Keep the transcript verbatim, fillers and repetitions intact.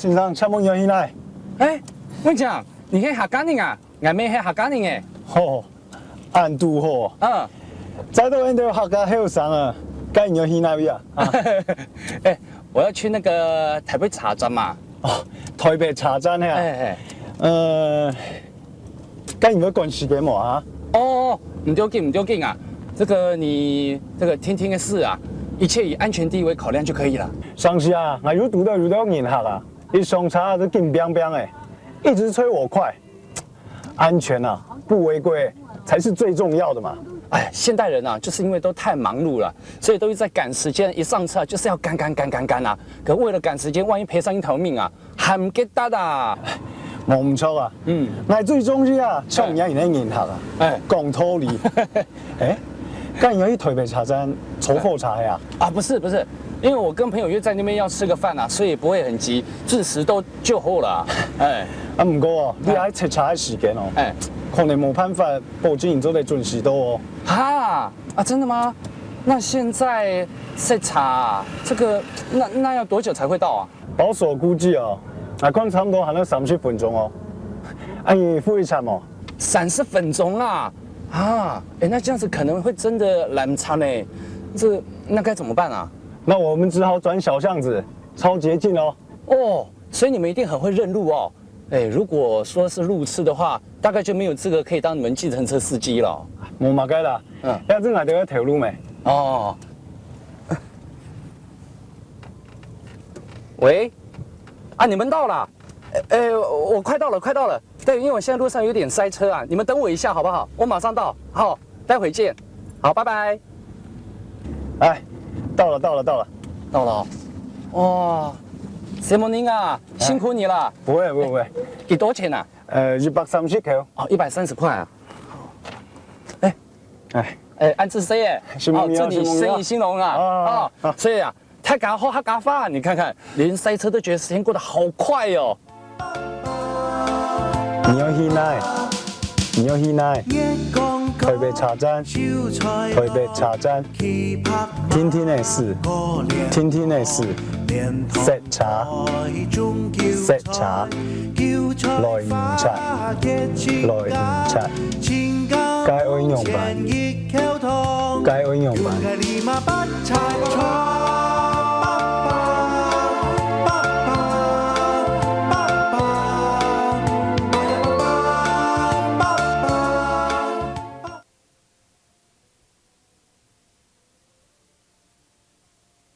先生，請問你愛去哪？哎，文強，你係客家人啊？𠊎乜係客家人誒。吼，恁堵好。嗯。再到恁多客家後生啊，該你愛去哪位啊？啊。哎，我要去那個台北車站嘛。哦，台北車站係啊。哎，哎。呃，該你會趕時間無啊？哦，毋要緊，毋要緊啊。這個你，這個聽聽个事啊，一切以安全第一為考量就可以了。上次啊，𠊎有堵到有兜人客啊，一上車就緊拚拚誒，一直催我快。安全啊，不違規才是最重要的嘛。哎，現代人啊，就是因為都太忙碌了，所以都一直在趕時間，一上車就是要趕趕趕趕趕啊。可為了趕時間，萬一賠上一條命啊， 還毋記得啊？無毋著啊。嗯。𠊎最中意啊，像你恁樣个人客啊。哎。講道理。哎，該你愛去台北車站坐火車呀？啊，不是，不是，因為我跟朋友約在那邊要吃個飯啊，所以不會很急，準時到就好了啊。哎。啊，毋過哦，你還塞車个時間哦，哎。可能無辦法保證你做得準時到哦。哈，啊，真的嗎？那現在塞車啊，這個，那，那要多久才會到啊？ 保守估計哦，𠊎看差不多還要三十分鐘哦。啊，你付一餐哦？三十分鐘啊？啊，哎，那這樣子可能會真的趕不上呢。這，那該怎麼辦啊？那我們只好轉小巷子，抄捷徑哦。哦，所以你們一定很會認路哦。哎，如果說是路痴的話，大概就沒有資格可以當你們計程車司機了。無麼个啦，嗯。這陣𠊎兜愛頭路咩？哦。 喂，啊，你們到了？哎，哎，我快到了，快到了。對，因為我現在路上有點塞車啊，你們等我一下好不好？我馬上到。好，待會見。好，拜拜。哎，到了，到了，到了。到了哦。哇，承蒙你啊，辛苦你了。不會，不會，不會。幾多錢啊？呃，一百三十塊。哦，一百三十塊啊。哎， 哎。哎，恁仔細耶。承蒙你哦，哦，祝你承蒙你哦。生意興隆啊。啊，哦，啊。所以啊，大家好客家話，你看看，連塞車都覺得時間過得好快哦。你愛去哪？你愛去哪？台北車站，台北車站，定定仔駛，定定仔駛，塞車，塞車。 來毋掣，來毋掣，該愛仰般？該愛仰般？